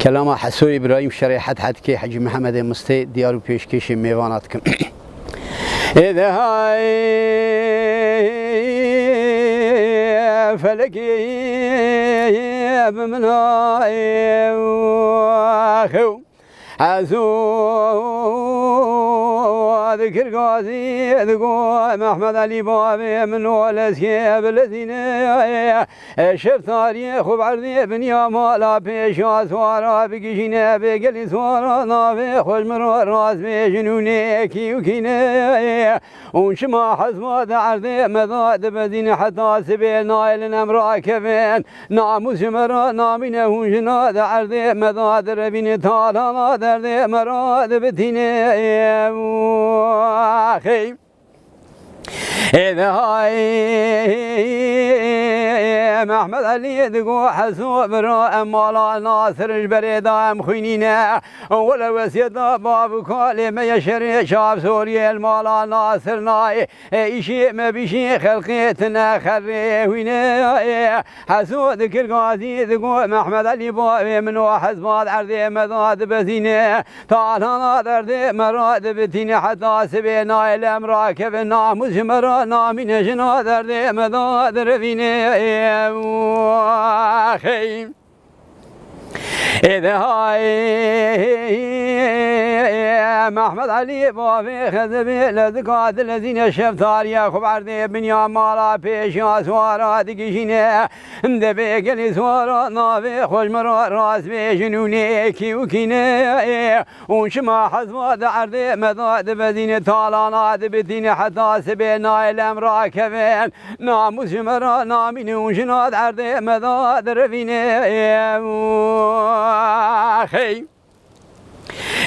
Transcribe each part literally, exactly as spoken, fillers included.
Kelama Heso Îbrahîm Şerê Hed Hedkê Hecî Mihemedê Mistê diyar û pêşkêşê mêvana dikim. Ê de hay felekê bi min a ê xew. Heso dikir gazî digo Mehmed Elî bavê min o lezkê bilezîne. Şeftariyê xwe berdê binya mala pêşa swara bigihîne bê gelî swara navê xwe ji min re rast bêjin û nêkî û kîne. Hûn çima hezma di erdê me de dibezîne heta sibê nayêlin em rakevin. Namûs ji me re namîne hûn jina di erdê me de direvîne talana derdê me re dibitîne. Axey. Ê de hay Mehmed Elî digo Heso bira em mala Nasir ji berê de em xwînîne. Wele wesiyeta bav û kalê me ye şerê çavsoriyê li mala Nasir nayê. Ê îşê me bîşê xelqê tine xerrê hûne. Heso dikir gazî digo Mehmed Elî bavê min o hezma di erdê me de dibezîne. Talana derdê me re dibitîne heta sibê nayê lem rakeve namûs ji me re namîne jina derdê me de direvîne. Axey. Ê de hay Mehmed Elî bavê Xezebê lezika dilezîne şeftariya xwe berdê binya mala pêşiya swara digihîne. Dibê gelî swara navê xwe ji min re rast bêjin û nêkî û kîne. Hûn çima hezma di erdê me de dibezîne talana dibitîne heta sibê nayê lem rakevin. Namûs ji me re namîne hûn jina di erdê me de direvîne. Axey.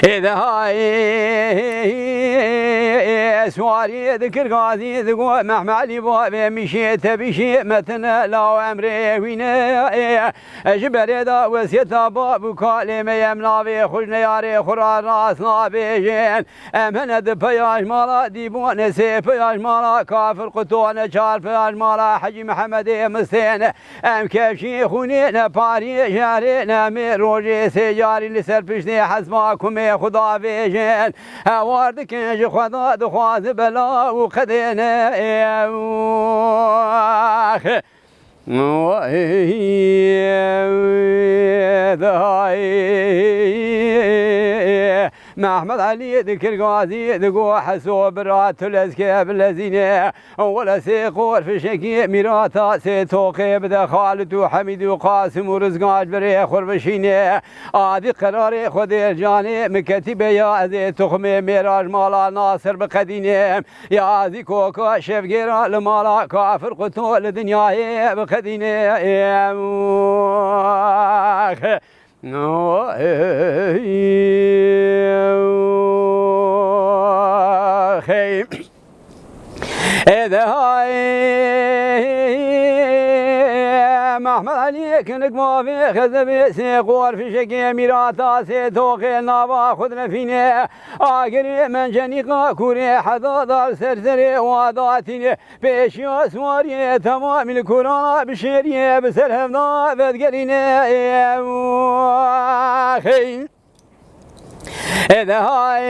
Ê de hay Swariyê dikir gazî digo Mehmelî bavê mîşê tebîşê me tine law emrê wîne. Ji berê de wesiyeta bav û kalê me yem navê xwe ji neyarê xwe re rast nabêjin. Em hene di peya ji mala dîbûne, sê peya ji mala kafir qutone, çar peya ji mala Hecî Mihemedê mistêne. Em kevşî xûnê ne pariyê jarê ne mê rojê sê carî li ser piştê hesma kumê xwe davêjin. Hewar dikin ji Xweda dixwazi bela û qedê ne. Ew. Mehmed Elî dikir gazî, digo Heso bira tu lezke bilezîne. Wele sê qor fişekî mîrata sê toqê bide Xalid û Hemîd û Qasim û Rizgan ji birê xwe bişîne. Adî qerarê Xwedê canê min ketî be ya ez ê tuxmê mêra ji mala Nasir biqedînim. Ya zî koka şevgêra li mala kafir quto li dinyayê biqedîne. Hey. Ê de hay Mehmed Elî kinik mavê xezebê sê qor fişekê mîrata sê toqê nava xwe dinefîne. Agirê mencenîqa kûrê heda dar ser serê wa datîne. Pêşiya swariyê temamî li kûrana bi şêriyê bi ser hevda vedgerîne. Hey. Ê de hay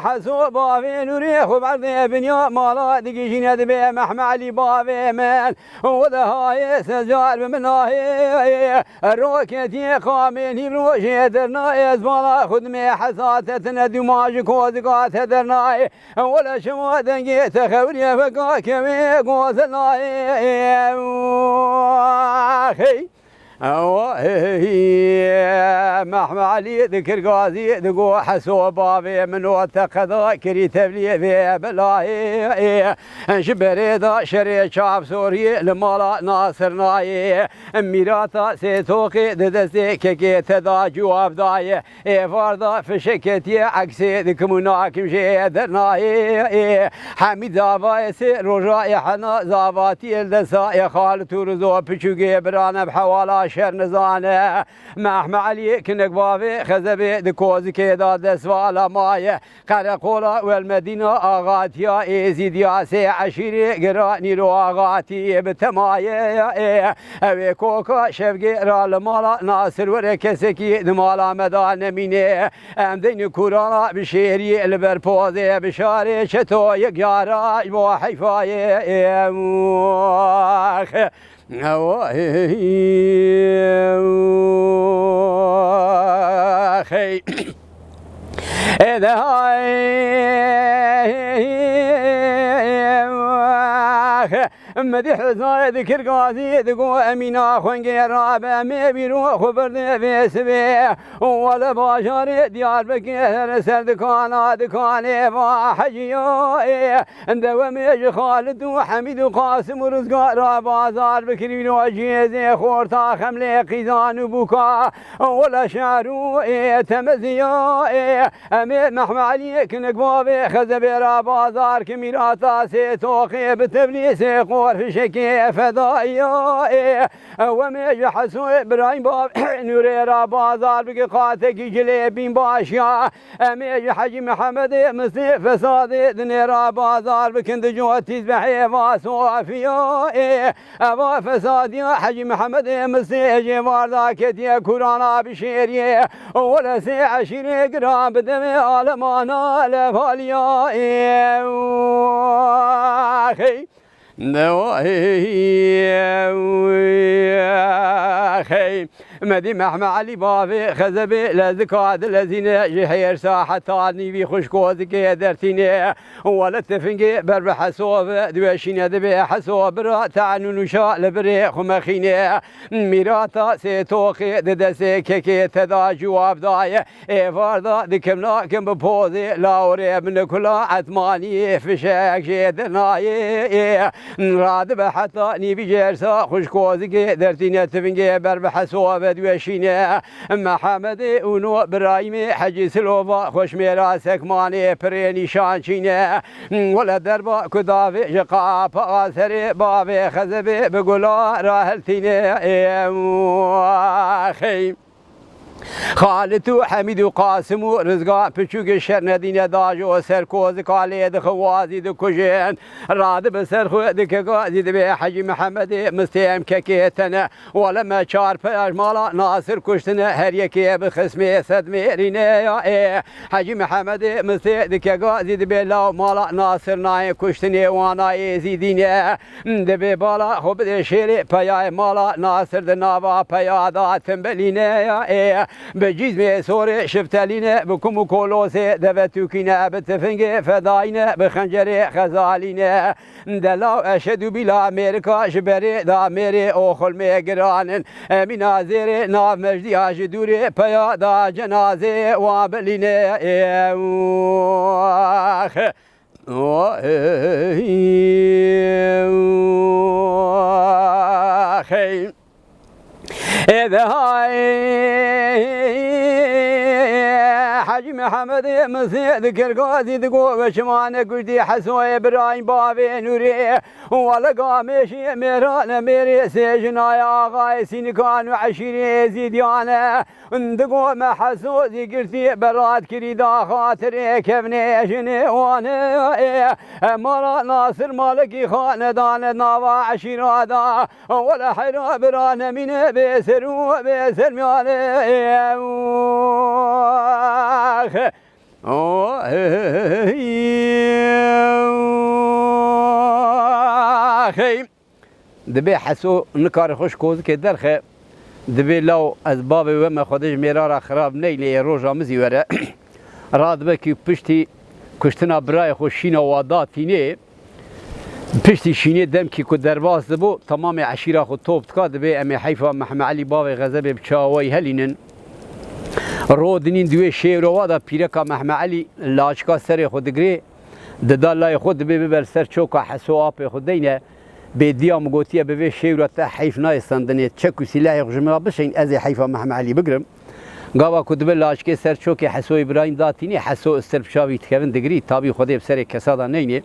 Heso bavê nûrê xwe berdê binya mala digihîne dibê Mehmelî bavê min. Û de hayê secar bi min nahê. Roketiyê qamê nîv rojê dernayê ez bala xwe dimê hesa te tine dûma ji kozika te dernayê. Wele şewa dengê te xewriye veka kewê goze nayê. Hey. Ew, hey, Mehme Elî dikir gazî, digo Heso bavê min o te qeda kirî tevlî vê belayê. Ji berê de şerê çavsorî li mala Nasir nayê. Mîrata sê toqê di destê kekê te da cûab dayê. Êvar da fişek ketiye eksê dikim û nakim jê dernayê. Hemî davayê sê roja ê hena zavatiyê li desa ê Xalit û Rizo piçûgê birane bi hewala şer nizane. Mehme Elî Kinik bavê Xezebê di kozikê de destvala maye. Qereqola Welmedîna axatiya Êzîdiya sê eşîrê gira nîro axatiyê bi temaye ê. Ew ê koka şevgê ra li mala Nasir were kesekî di mala me de nemîne. Em deyni kurana bi şêrî li ber pozê bi şarê çeto yek yara ji bo heyfayê ê. Hey. Ede hay. Medî hizayê dikir gazî digo Emîna xwengê rabe me bîro xwe birde vê sibê. Wele bajarê Diyarbekir ser dikana dikanê va heciyayê. Dewemê ji Xalid û Hemîd û Qasim û Rizgara bazar bikirîno cihêzê xorta Xemlê Qîzan û Bûka. Wele şerû ê temeziya ê. Em ê Mehme Elî kinik bavê Xezebê ra bazar ki mîrata sê toqê bi tevlî sê qor fişekê fedaiya ê. Wemê ji Heso Îbrahîm bav Nûrê ra bazar biki qatekî cilê bîn başiya. Em ê ji Hecî Mihemedê Misê fesadê dinê ra bazar bikin di cotîz behê va Sofiya ê. Eva fesadiya Hecî Mihemedê Misê jê varda ketiye kurana bi şêriyê. Wele sê eşîrê giran bi demê alemana levaliya ê. Hey. Hey, Medî Mehme Elî bavê Xezebê lezika dilezîne ji hêrsa heta nîvî xwişko dike dertîne. Wele tifingê ber bi Heso ve diweşîne dibe Heso bira tenû nûşa li birê xwe mexîne. Mîrata sê toqê di destê kekê te da cûab daye. Êvarda dikim nakim bi pozê lawrê min kula etmanî fişek jê dinayê. Radibe heta nîvî cersa xwişkozikê dertîne tivingê ber bi Heso ve diweşîne. Mehemedê ûno birayîmê Hecî Silova xweşmêra sekmanê pirê nîşan çîne. Wele derba ku davê ji qapa serê bavê Xezebê bi gula raheltîne. Ê, xey. Xalid û Hemîd û Qasim û Rizga piçûk şer nedîne dajo ser kozika lê dixin wazî dikujin. Radibe ser xwe dike gazî dibe Hecî Mihemedê Mistê em kekê tene. Wele me çar peya ji mala Nasir kuştine her yekê bi xismê sed mêrîne ya ê. Hecî Mihemedê Mistê dike gazî dibe law mala Nasir nayê kuştinê wana êzîdîne. Divê bala xwe bidê şêrê peyayê mala Nasir di nava peya da timbelîne ya ê. Bi cîzmê sorê şiftelîne, bi kum û kolosê deve tûkîne, bi tifingê fedayîne, bi xencerê xezalîne. Delaw eşedû bîla Amerîka ji berê da mêrê oxulmê giranin. Emîna zêrê nav mecdiya ji dûrê peya da cenazê wan bilîne. Ê, Xey. Êde hay. Hecî Mihemedê Misê dikir gazî digo ve çimane kuştî Hesoyê birayîn bavê Nûrê. Wele gamêşî mêrane mêrê sê jinaya axayê Sînikan û eşîrê Êzîdiyane. Digo me Heso zî girtî berat kirî da xatirê kevnê jinê wane. Ê, mala Nasir Malekî xanedane nava eşîra da. Wele heyra bira nemîne bê ser û bê sermiyane. Ê, xey. Dibê Heso nikare xwe ji kozikê derxe. Dibê law ez bavê we me Xwedê ji mêra re xirab neylê, yê roja min zî were. Radibe ku piştî kuştina birayê xwe şîna wa da tînê, piştî şînê demkî ku derbas dibû, temamê eşîra xwe top dika, dibê em ê heyfa Mehme Elî bavê Xezebê bi çawa wayî helînin. Ro dinîn di wê şêwra wa de pîreka Mehme Elî laçika serê xwe digirê, dida layê xwe, dibê bibe li ser çoka Heso apê xwe deyne. Bê diya min gotiye bi vê şêwra te heyf nayê stendinê, çek û sîlehê xwe ji min re bişeyn, ez ê heyfa Mehme Elî bigirim. Gava ku dibe laçikê ser çokê Hesoyê birayîn datînê, Heso istir bi çavî dikevin digirî, tabî Xwedê bi serê kesa de neynê.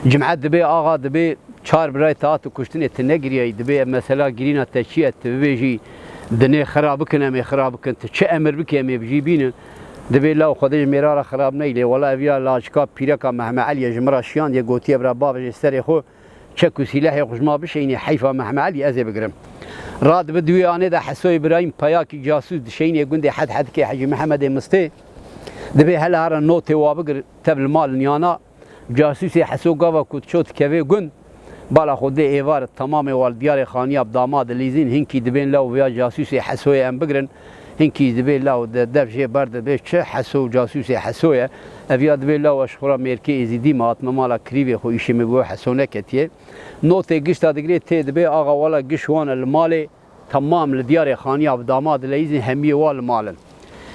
Cim'e dibê axa, dibê çar birayê te hato kuştinê, tu negiriyayî, dibê ev mesela girîna te çi ye, tu bibêjî, Dinê xira bikin, em ê xira bikin. Tu çi emir bikî, em ê bi jî bînin. Dibê law Xwedê ji mêra re xirab neylê. Wela ev ya lacika pîreka Mehme Eliyê ji min re şiyandiye, gotiye bira bavêje serê xwe, çek û sîlehê xwe ji ma bişeynê, heyfa Mehme Elî ez ê bigirim. Radibe di wê anê de Heso Îbrahîm peyakî casûs dişeynê gundê Hedhedikê Hecî Mihemedê Mistê. Dibê hele here notê wa bigir, tev li mal niyana. Casûsê Heso gava ku diço dikevê gund, bala xwe dê êvar, temamê wa li diyarê xaniya bi dama dilîzîn, hinkî dibên law viya casûsê Hesoyê em bigirin, hinkî dibê law de dev jê ber dibê çi Heso û casûsê Heso ye. Ev ya dibê law ez ji xwe re mêrkê êzîdî me, hatime mala kirîvê xwe, îşê min bi we Heso neketiye. Notê gişta digirê tê dibê axa wela giş wan e li malê, temam li diyarê xaniya bi dama dileyîzîn hemiyê wa li mal in.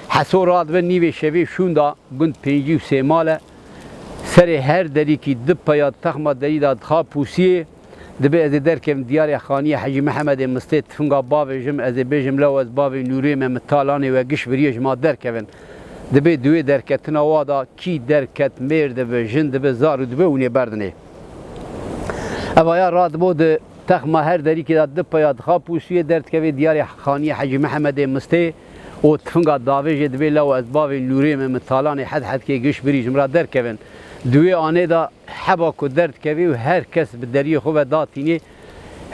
Heso radibe nîvê şevê şûnda gund pêncî û sê mal e. Serê her derîkî du peya texma derî de dixa pûsiyê. Dibê ez ê derkevim diyarê xaniyê Hecî Mihemedê Mistê, tifinga bavêjim, ez ê bêjim lew ez bavê Nûrê me, min talanê we giş biriye ji ma derkevin. Dibê di wê derketina wa da kî derket, mêr dibe, jin dibe, zar û dibe hûn ê berdinê. Ev aya radibo di texma her derîkê de du peya dixa pûsiyê derdikevê diyarê xaniyê Hecî Mihemedê Mistê û tifinga davêjê dibê lew ez bavê Nûrê me, min talanê Hedhedikê giş birî ji min re derkevin. Di wê anê de heba ku derdikevî û her kes bi deriyê xwe ve datînê,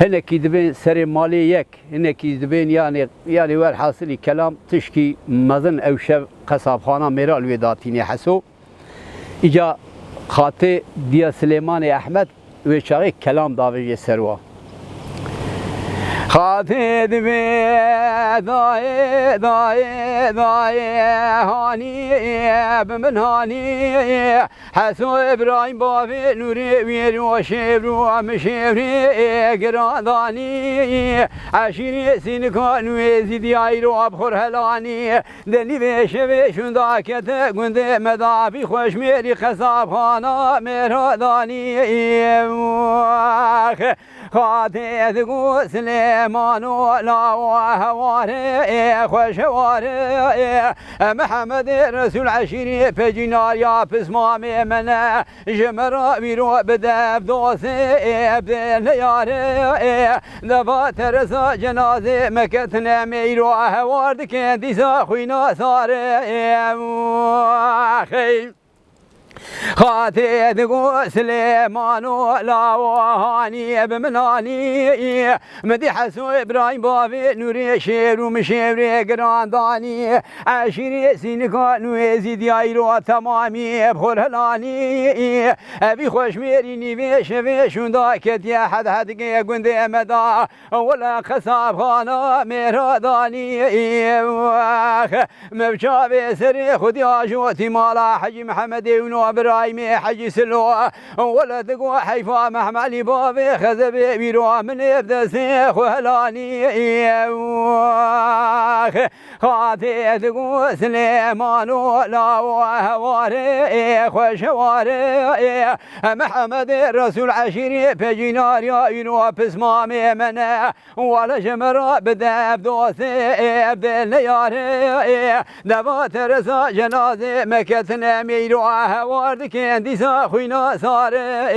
hinekî dibên serê malê yek, hinekî dibên yanê, yanê werhasilî kelam tişkî mezin ew şev qesabxana mêra li wê datînê Heso. Îca xatê diya Silêmanê Ehmed wê çaxê kelam davêjê ser wa. Xatê dibê dayê, dayê, dayê, hanî bi min hanî. Heso Îbrahîm bavê Nûrê wêr û şêvr û em şêvrê girandanî. Eşîrê Sînikan wê zîdiyayî ro bi xwe helanî. Di nîvê şevê şûnda kete gundê me da vî xweşmêrî qesabxana mêra danî. Xatê digo Silêmano lawa heware, xweş heware. Mihemedê Resûl eşîrî pecînariya pismamê me ne. Ji me re wîro bi dev dostê, bi neyare. Deva teresa cenazê me ketine meyro, hewar dikin dîsa xwîna sare. Xey. Xatê digo Silêmano lawa hanî bi min anî. Min dî Heso Îbrahîm bavê Nûrê şêr û min şêvrê girandanî. Eşîrê Sînikan wê zîdiyayî ro temamî bi xwe helanî. Evî xweşmêrî nîvê şevê şûnda ketiye Hedhedikê gundê me da. Wele qesabxana mêra danî. Mev çavê serê xwe diya jotî mala Hecî Mihemedê û no Birahîmê Hecî Silo. Wele digo heyfa Mehmelî bavê Xezebê wîro min ê bi destê xwe helanî. Xatê digo Silêmano lawo heware, xweş heware. Mihemedê Resûl eşîrî pecînariya îno pismamê me ne. Wele ji min re bi dev dostê, bi dil neyare. Deva teresa cenazê me ketine meyro, hewar dikin dîsa xwîna sare.